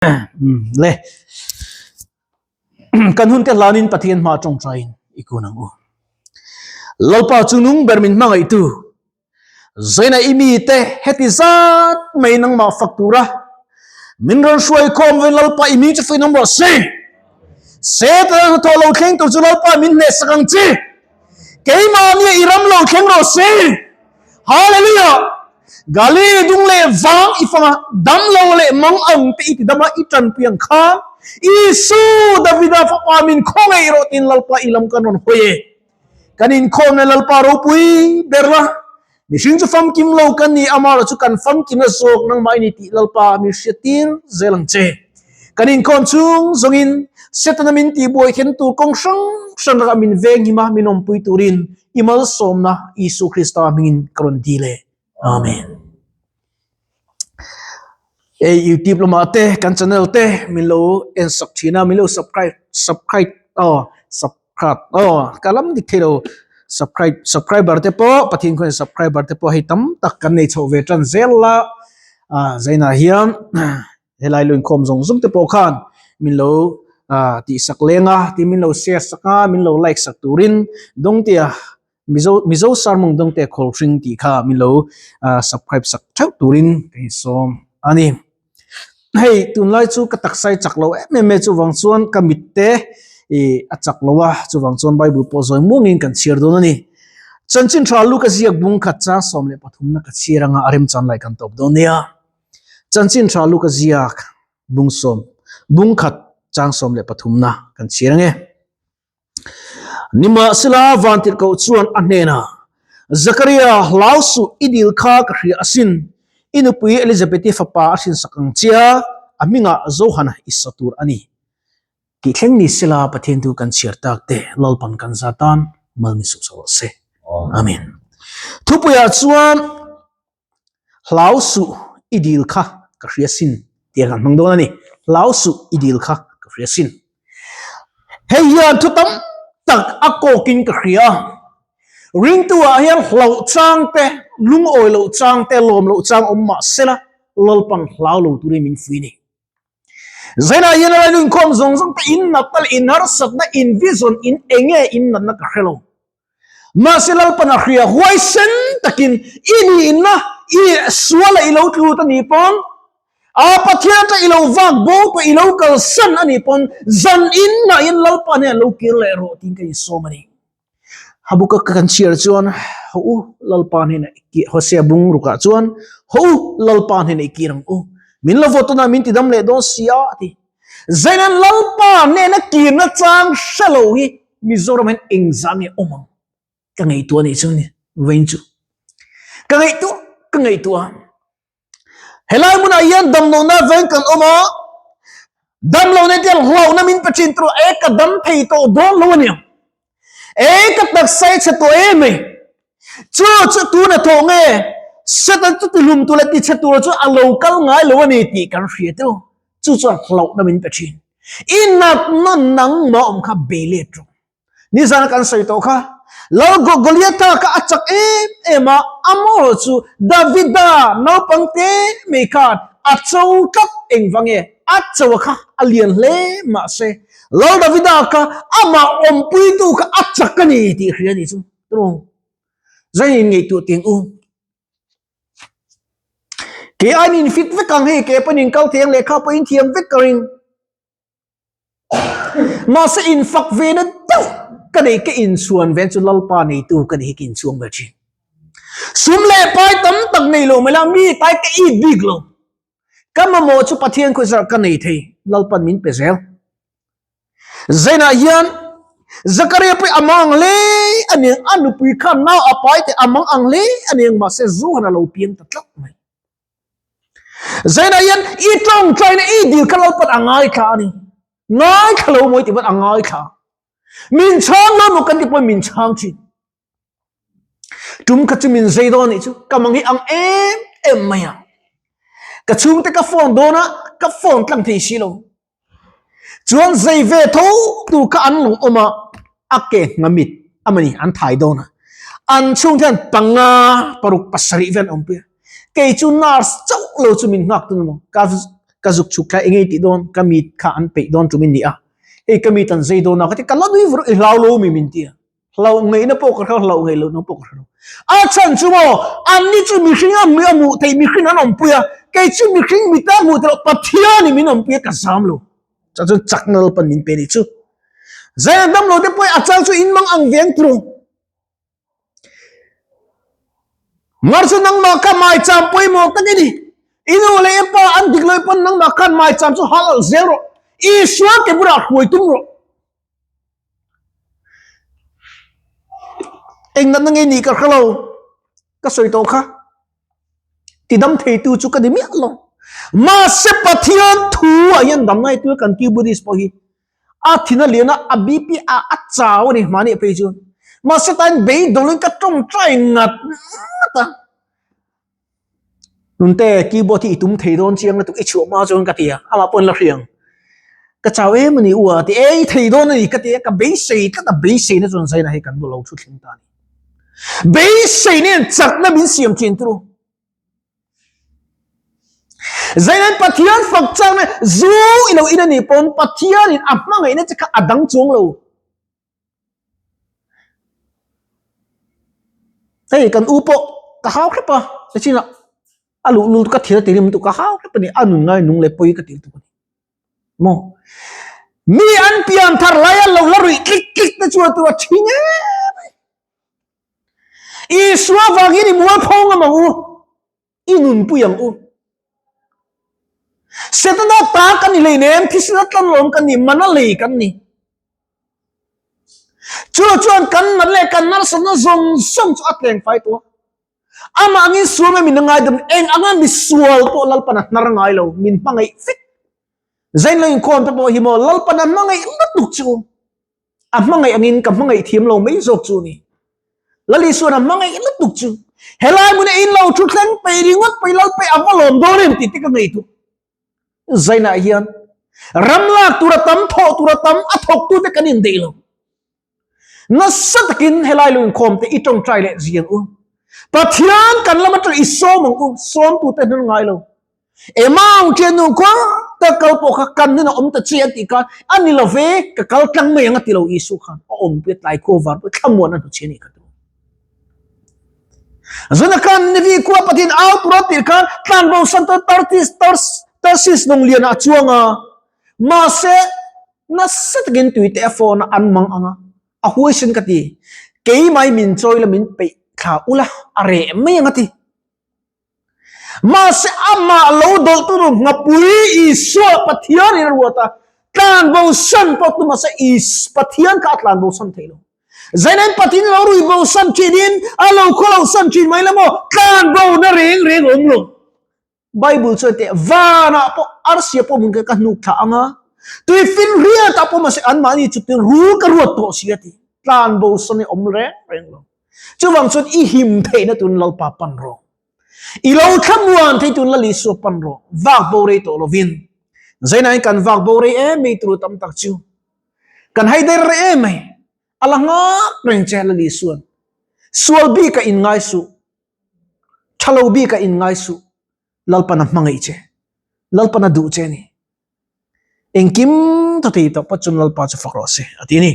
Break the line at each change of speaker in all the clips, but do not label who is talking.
Le kan hun te hlanin Pathian hma tawngtaiin i kun ang u. Lalpa chu nung ber min hmangaihtu Zaina i mi te heti zat mai nangmah fak tura min rawn hruai khawm vin Lalpa i mi chu fuih nawm rawh se. Setana hnathawh lo thleng tur chu Lalpa min hneh sak ang che. Keimahnia i ram lo thleng rawh se. Hallelujah! Galili dung leh vang i fanga dam lo leh mang ang te i ti dama i tanpui ang khan Isu Davida fapa min khawngaih rawh tiin Lalpa i lam kan rawn hawi e. Kan inkhawmna Lalpa ropui ber la, mihring chu famkim lo kan ni, amaherawh chu kan famkimna zawk nangmah i ni tih Lalpa min hriattir zel ang che. Kan inkhawm chhung zawngin Setana min tihbuai then tur kawng hrang hrang lakah min venghim a, min awmpui turin i malsawmna Isu Krista hmingin ka rawn dil e. Amen. Ei YouTube lamah te kan channel te min lo en sak thin a, min lo subscribe subscribe aw subscribe aw ka lam dik thei lo subscribe subscriber te pawh Pathian khawiin subscriber te pawh hei tam tak kan nei chhoh ve tan zel la ah zainah hian Helai lo inkhawm zawng zawng te pawh khan min lo tihsak leng a, tin min lo share sak a, min lo like sak turin Dawngtea Mizo Mizo Sermon Dawngtea Khawlhring tih kha min lo subscribe sak theuh turin ka insawm a ni. Hei tunlai chu ka taksa i chak lo em em e chuvang chuan ka mit te ih a chak lo a, chuvang chuan Bible pawh zawi muangin kan chhiar dawn a ni. Chanchin tha Luka ziak bung khat chang 13 na ka chhiar anga a remchan lai kan tawp dawn nia. Chanchin tha Luka ziak bung sawm, bung khat chang 13 na kan chhiar ange. Nimahsela Vantirhkoh chuan a hnenah, Zakaria, hlau suh, i dil kha ka hria asin, i nupui Elizabeti fapa a hrinsak ang chia, a hmingah Johana i sa tur a ni. Tih thleng ni sela Pathian thu kan chhiar tak te Lalpan kan za tan mal ni suh rawh se. Amen. Thupuiah chuan Hlau suh i dil kha ka hria sin tih a kan hmang dawn a ni. Hlau suh i dil kha ka hria sin. Hei hian thu tam tak a kawkin ka hria a. Ringtu ah hian hlauh chang te, lungawi loh chang te, lawm loh chang awm mah sela Lalpan hlau lo turin min fui ni. Zainah hian a rain inkhawm zawng zawng te in natna leh in harsatna, in vision, in enge in natna ka hre lo. Mahse Lalpan a hria huaisen takin i nihna i suala i lo tlut a nih pawn, a Pathian atang i lo vak bo pawh i lo kalsan a nih pawn zan in nahin Lalpa hnenah lo kir leh rawh tiin ka insawm a ni. Habuka kan chhiar chuan Haw u Lalpa hnenah i kir, Hosea bung rukah chuan Haw u Lalpa hnenah i kir ang u, min lo vawt tawnah min tidam leh dawn si a a ti. Zainan Lalpa hnena kirna chang hre lo hi Mizoram hian engzah nge awm ang? Ka ngaihtuah anih chu ni vawiin chu. Ka ngaihtuah ka ngaihtuah. Helai hmunah hian damlohna veng kan awm a, damlohna te hian hlauhna min pe thin tur e ka dam thei tawh dawn lo aniang. E ka taksa i chhe tawh em mai. Chu chu tuna thawh nge Satan chu tihlum tur leh tichhe tur chu a lo kal ngai lo a ni tih kan hria teuh. Chu chuan hlauhna min pe thin. I natna nangmah awm kha bei let rawh. Nizana kan sawi tawh kha, Lal Goliatha kha a chak em em a, amaherawh chu Davida naupang te mai khan a cho tlat engvang nge? A cho a kha a lian hle mahse Lal Davida kha amah awmpuitu kha a chak a ni tih hria a ni chu. Tawng zai in ngaihtuah teng u. Ke an in fit vek ang hei ke pawn in kal thei ang lehkha pawh in thiam vek ka ring. Mahse in fak ve na deuh ka nei ka inchhuan ve chu Lalpa neitu ka ni hi ka inchhuang ve thin. Sum leh pai tam tak nei lo mai la mi tai ka it bik lo. Ka mamawh chu Pathian khawizar ka nei thei Lalpan min pe zel. Zainah hian Zakaria pawh a mang ang hle a ni ang, a nupui khan nau a pai teh a mang ang hle a ni ang, mahse Johan a lo piang ta tlat mai. Zainah hian i tawngtaina i dil kha Lalpan a ngaithla a ni. Ngaithla lo mawi tih pawn a ngaithla. Min chhang lo maw kan tih pawn min chhang thin. Tum kha chu min zei dawn nih chu ka mang hi ang em em mai a. Ka chhungte ka phone dawn a, ka phone tlang thei si lo. Chuan zei ve tho tur kha an lo awm a, a ke ngamit amani an thai dawn a. An chhungte hian panga paruk pasarih vel an awmpui a. Kei chu nurse chauh lo chu min nghak tun maw. Ka. Ka zuk chhuk thla enge tih dawn ka mit kha an peih dawn tum in ni a. Hei ka mit an zei dawn a ka ti ka la nui vur i hlau lo mi min ti a. Hlau ngaihna pawh ka hre hlau ngaih lohna pawh ka hre lo. A chhan chu maw anni chu mihring a hmuh a hmuh theih mihring an awmpui a, kei chu mihring mita hmuh theih loh Pathianin min awmpui a ka zam lo. Chah chuan chakna Lalpan min pe a nih chu. Zaina dam lo te pawh a chang chu in mang ang veng turu. Mar chu nangmah kha maicham pawimawh tak i ni. I nu leh i pa an dik loh pawn nangmah khan maicham chu hal alh zel rawh. Isua ke bulah hruai tum rawh. Eng natna nge nih ka hre lo. Ka sawi tawh kha. Tidam theitu chu ka ni miah lo. Mahse Pathian thu ah hian damna hi tuna kan Keyboardist pawh hi a thin a lian a, a BP a a chau a ni mahni phei chu. Mahse tain beidawlin ka tawngtai ngat ngat a. Nunte keyboard hi i tum thei dawn chiang lutuk i chhuah hma chuan ka ti a, amah pawhin la hriang. Ka chau em a ni u a ti, ei thei dawn a ni ka ti a, ka beisei tlat a, beiseina chuan zaina hei kan bu lo thu thleng ta a ni. Beiseina hian chakna min siam thin turu. Zainain Pathian fak chakna zu i lo in a nih pawn Pathianin a hmangaihna che kha a dang chuang lo. Hei kan u pawh ka hau hrep a, nichinah a luhlul ka thil a ti rim tu ka hau hrep a ni, a nun ngai nung leh pawi ka ti lutuk a ni. Maw? Mi an pian thar lai a lo la ruih tlik tlik te chuan tur a thing em mai. Isua vangin i mualpho ngam ang u. I nunpui ang u. Setana ta kan ni hleinem, thisena tlanlawm kan ni, mana lei kan ni. Chu chuan kan nat leh kan harsatna zawng zawng chu a tleng fai tawh a. Amah angin sual mai min la ngaidam, eng anga misual pawh Lalpan a hnar ngai lo, min hmangaih vek. Zain lo inkhawm te pawh hi maw Lalpan a hmangaih lutuk chu. A hmangaih angin ka hmangaih thiam lo mai zawk chu ni. Lal Isuan a hmangaih lutuk chu helai hmuna in lo thu thleng peih ringawt peih lal peih a va lawm dawn em tih te ka ngaihtuah. Zainah hian ram lak tur a tam, thawh tur a tam, a thawktute kan indeih lo. Nasa takin helai lo inkhawm te i tawngtai leh ziang u. Pathian kan lam atang i sawm ang u, sawmtute hnar ngai lo. Emau thiannu khua tak kal pawh kha kan hnenah awm ta che an tih khan a ni lo ve, ka kal tlang mai ang a ti lo Isu khan a awmpui a tlai khua var pawh thlamuan a hnu che a nih kha tu. Zuna khan Nivi khua Pathian au tur a tirh khan tlanbo san ta Tartis Tars Tarsis lawng lianah a chuang a, mahse nasa takin tuite a phone a an mang ang a, a huaisen ka ti, keimah hi min chawi la min peih thla ula a reh mai ang a ti. Mahse amah lo dawlhtu nu Nghapui Isua Pathianin a ruat a, tlanbosan pawh tu mahse Is Pathian kha a tlanbosan thei lo. Zainain Pathian lo ruibosan thinin a lo khawlohsan thin mai la maw, tlanbona reng reng a awm lo. Bible chuan teh vanah pawh arsia pawh hmun ka hnuk thla ang a, tuifinriatah pawh mahse anmahni chu tin rul ka ruat tawh si a ti. Tlanbosan i awm reng reng lo. Chuvang chuan i him theihna tun Lalpa pan rawh. I lo thlamuan thei tun Lal Isua pan rawh. Vak bo rei tawh lovin. Zainain kan vak bo rei em mai turu tam tak chu. Kan hai der rei em mai. A la nghak reng che Lal Isuan. Sual bika in ngai suh. Tha lo bika in ngai suh. Lalpan a hmangaih che. Lalpan a duh che ni. Engkim ta thei tawh pawh chuan Lalpa chu fak rawh se a ti a ni.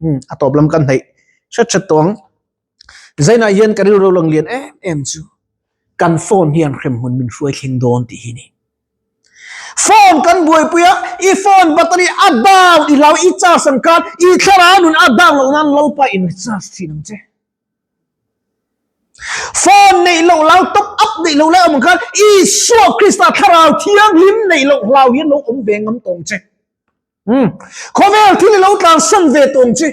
Um, a tawp lam kan hnaih hret hret tawh ang. Zainah hian ka rilru lang lian em em chu kan phone hian hremhmun min hruai thleng dawn tih hi ni. Phone kan buaipui a, i phone battery a down i hlau i charge ang khan i thlarau nun a down loh nan Lalpa in recharge thin ang che. Phone neih loh hlau, top up neih loh lai awm ang khan Isua Krista thlarau thianghlim neih loh hlau hian lo awm ve ngam tawng che. Hmm. Khawvel thil i lo tlansan ve tawng che.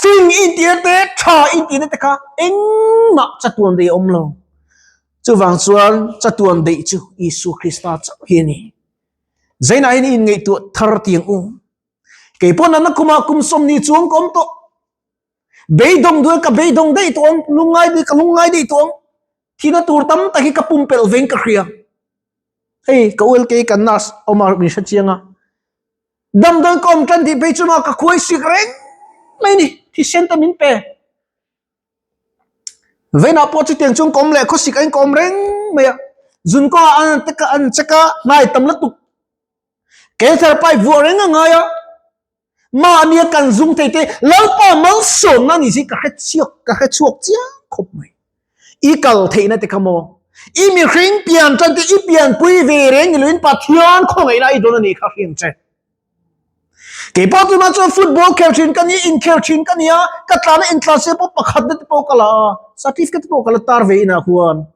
Fing intir te, tha intir te kha engmah chatuan daih a awm lo. Chuvang chuan chatuan daih chu Isua Krista chauh hi a ni. Zainah hian i inngaihtuah thar tiang u. Kei pawh natna kumah kum 20 chuang ka awm tawh. Beidawng duai ka beidawng daih tawh ang, lungngai duai ka lungngai daih tawh ang. Thihna tur tam tak hi ka pumpelh veng ka hria. Hei ka ULK kan nurse awm a min hre chiang a. Damdawi ka awm tan tih phei chu ma ka khuai sik reng mai ni, thisen te min pe. Veinah pawh chutiang chuan ka awm leh khawsik aiin ka awm reng mai a. Zun kawngah an teka an check a, hnai tam lutuk. Cancer pipe vuah reng a ngai a. Mahnia kan zung thei te Lalpa malsawmna ni si ka hre chhiak ka hre chhuak chiang khawp mai. I kal theihna te kha maw? I mihring pian tan te i pianpui ve reng ni loin Pathian khawngaihna i dawn a nih kha hriang che. Kei pawh tunah chuan football khel thin ka ni, inkhel thin ka ni a, ka tlana intlan se pawh pakhatna te pawh ka la a, certificate te pawh ka la tar ve inah khuan.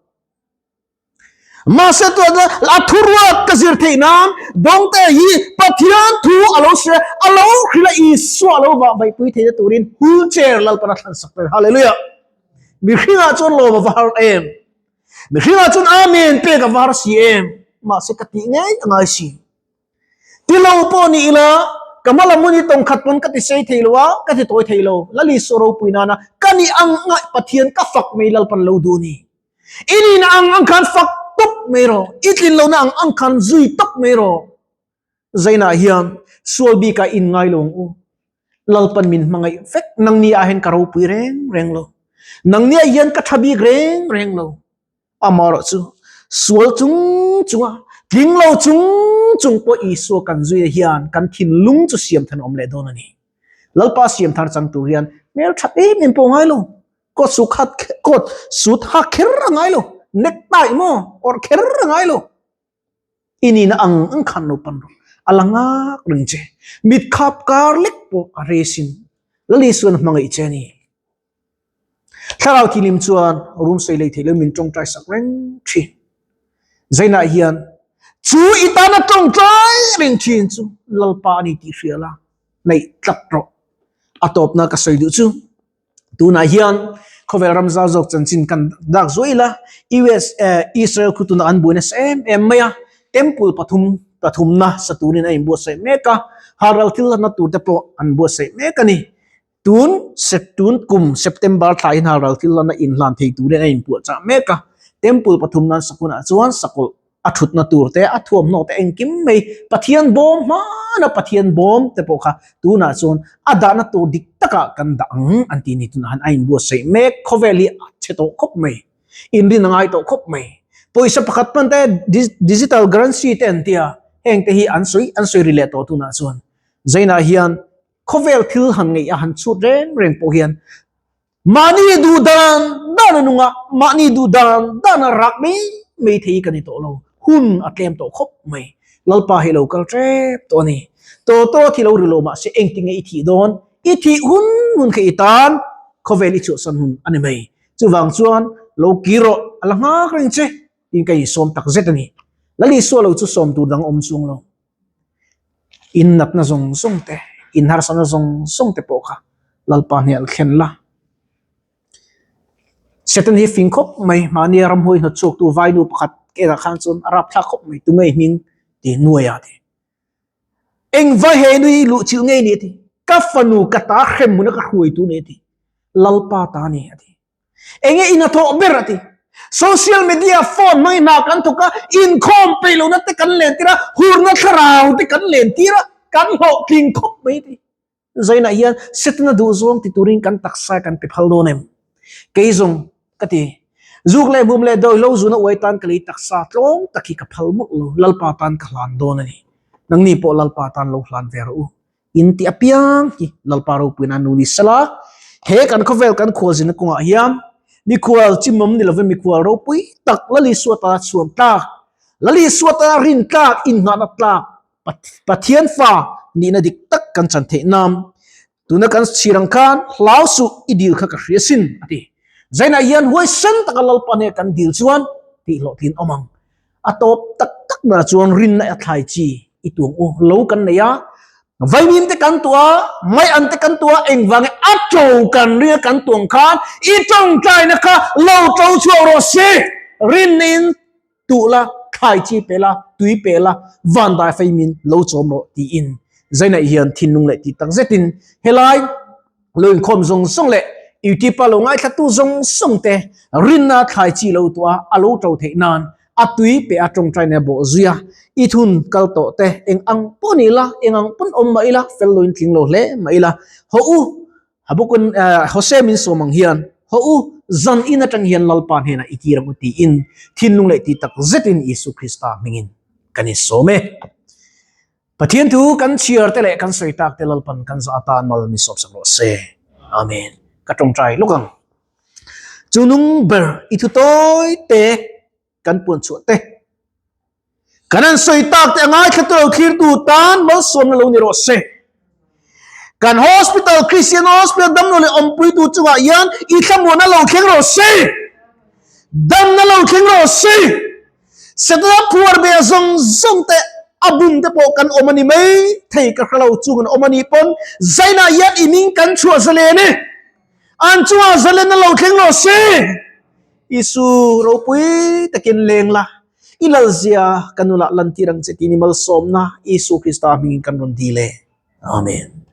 Mahse tunah chuan a thuruat ka zir theih nan Dawngte hi Pathian thu a lo hria, a lo hrilh a, Isua a lo vah vaihpui theihna turin wheelchair Lalpan a thlan sak ta. Hallelujah! Mihringah chuan lawm a va har em? Mihringah chuan Amen pek a va har si em? Mahse ka tih ngei a ngai si. Ti lo pawh ni ila, ka hma lam hun hi tawng khat pawn ka ti sei thei lo a, ka ti tawi thei lo. Lali saw ropui nana ka ni ang ngaih Pathian ka fak mai Lalpan lo duh ni. I nihna ang ang khan fak tawp mai rawh. I tlin lohna ang ang khan zui tawp mai rawh. Zainah hian sual bikah in ngai lo ang u. Lalpan min hmangaih vek. Nangni ah hian ka ropui reng reng lo. Nangni ah hian ka tha bik reng reng lo. Amaherawh chu sual chung chunga tling lo chung chung pawh Isua kan zuia hian kan thinlung chu siam than awm leh dawn a ni. Lalpa siam thar chang tur hian hmel that em em pawh ngai lo, coat su khat coat suit hak kher a ngai lo, necktie maw awrh kher a ngai lo. I nihna ang ang khan lo pan rawh, a la ngak reng che. Mit khap kar lek pawh a resin Lal Isuan a hmangaih che a ni. Thlarau thilim chuan rum sawi lei theih lo min tawngtai sak reng thin. Zainah hian chu i tana tawngtai reng thin chu Lalpa a ni tih hria la, neih tlat rawh. A tawpna ka sawi duh chu tunah hian khawvel ram zau zawk chanchin kan dak zuai ila, US Israel khu tunah an buai nasa em em mai a, temple pathum pathumna sa turin a inbuatsaih mek a, halral thil hlatna tur te pawh an buatsaih mek a ni. Tun tun kum September thla hi hnalral thil lana inhlan thei turin a inpuahchah mek a, Temple pathum nan sak hunah chuan sakawlh a thutna tur te, a thuamhnaw te engkim mai Pathian bawm hmana Pathian bawm te pawh kha tunah chuan a dahna tur dik takah kan dah ang an tih ni tunah han a inbuatsaih mek. Khawvel hi a chhe tawh khawp mai, inrin a ngai tawh khawp mai. Pawisa pakhat hman te digital currency te an tia, heng te hi an sawi an sawi ri leh tawh tunah chuan. Zainah hian Khawvel thil han ngeih a han chhut reng reng pawh hian mahni duh dan dan a nung a, mahni duh dan dan a rak mai mai thei ka ni tawh lo. Hun a tlem tawh khawp mai. Lalpa hi lo kal tep tawh a ni. Taw taw thi lo ri lo mahse engtinge i thih dawn? I thih hun hun kha i tan khawvel i chhuahsan hun a ni mai. Chuvang chuan lo kir rawh, a la nghak reng che tiin ka insawm tak zet a ni. Lal Isua lo chu sawm tur dang awm chuang lo. In natna zawng zawng te, in harsatna zawng zawng te pawh kha Lalpa hnial thlen la. Satan hi fing khawp mai, mahnia ramhuai hnawt chhuaktu vainu pakhat kenah khan chuan a rapthlak khawp mai, tunge i hming ti nuaia ti. Eng vai he nui luh chilh ngei ni a ti, ka fanu ka ta hrem hmuna ka hruaitu ni a ti, Lalpa ta ni a ti. Enge in a thawh ber a ti. Social media phone hmangin hna kan thawk a, inkhawm peih lohna te kan len tir a, hurna thlarau te kan len tir a, kan hlawhtling khawp mai a ti. Zainah hian Setana duh zawng ti turin kan taksa kan pe phal dawn em? Kei zawng ka ti. Zuk leh hmum leh dawi lo zuna uai tan ka lei taksa tlawng tak hi ka phal mawlh lo, Lalpa tan ka hlan dawn a ni. Nangni pawh Lalpa tan lo hlan ve rawh u. In ti apiang hi Lalpa ropuina nu ni sela, he kan khawvel kan khualzina kawngah hian mikhual chimawm ni lovin mikhual ropui tak Lali Suata chhuan tlak, Lali Suata rin tlak, innghahna tlak, Pathian fa nihna dik tak kan chan theih nan tuna kan chhir ang khan hlau suh i dil kha ka hria sin a ti. Zainah hian huaisen taka Lalpa hneh kan dil chuan tihhlawhtlin awm ang. A tawp tak tak berah chuan rinna a thlai chi i tuang u lo kan nei a, vaimim te kan tuah a, mai an te kan tuah a, engvang e a to kan ring a kan tuang khan i tawngtaina kha lo to chhuak rawh se, rinna in tuh la, thlai chi pe la, tui pe la, van dai feimin lo chawm rawh tiin Zainaih hian thinlung leh tih tak zetin helai Lo inkhawm zawng zawng leh YouTube-a lo ngaithlatu zawng zawng te rinna thlai chi lo tuah a lo to theih nan a tui pe a tawngtaina bawh zui a. I thun kal tawh te eng ang pawh ni ila, eng ang pawn awm mah ila, fel loin tling lo hle mah ila, haw u, Habukun Hosea min sawm ang hian, haw u. zan in atang hian Lalpa hnenah i kir ang u tiin thinlung leh tih tak zetin Isu Krista hmingin kan insawm e. Pathian thu kan chhiar te leh kan sawi tak te Lalpan kan zah atan mal min sawpsak rawh se. Amen. Ka tawngtai lawk ang. Chu nung ber i thu tawi te kan puan chhuah te kan an sawi tak te a ngaithla tu lo thlir tu tan malsawmna lo ni rawh se. Kan hospital Christian hospital damlo leh awmpui tu chungah hian i thlamuanna lo thleng rawh se. Damna lo thleng rawh se. Setana phuar ve zawng zawng te a bum te pawh kan awm a ni mai thei ka hre lo chung an awm a nih pawn zainah hian i ming kan chhuah zalen e. An chungah zalen a lo thleng rawh se. Isu ropui takin leng la, i lalzia ka nula lantir ang che tih ni malsawmna Isu Krista hmingin kan rawn dil e. Amen.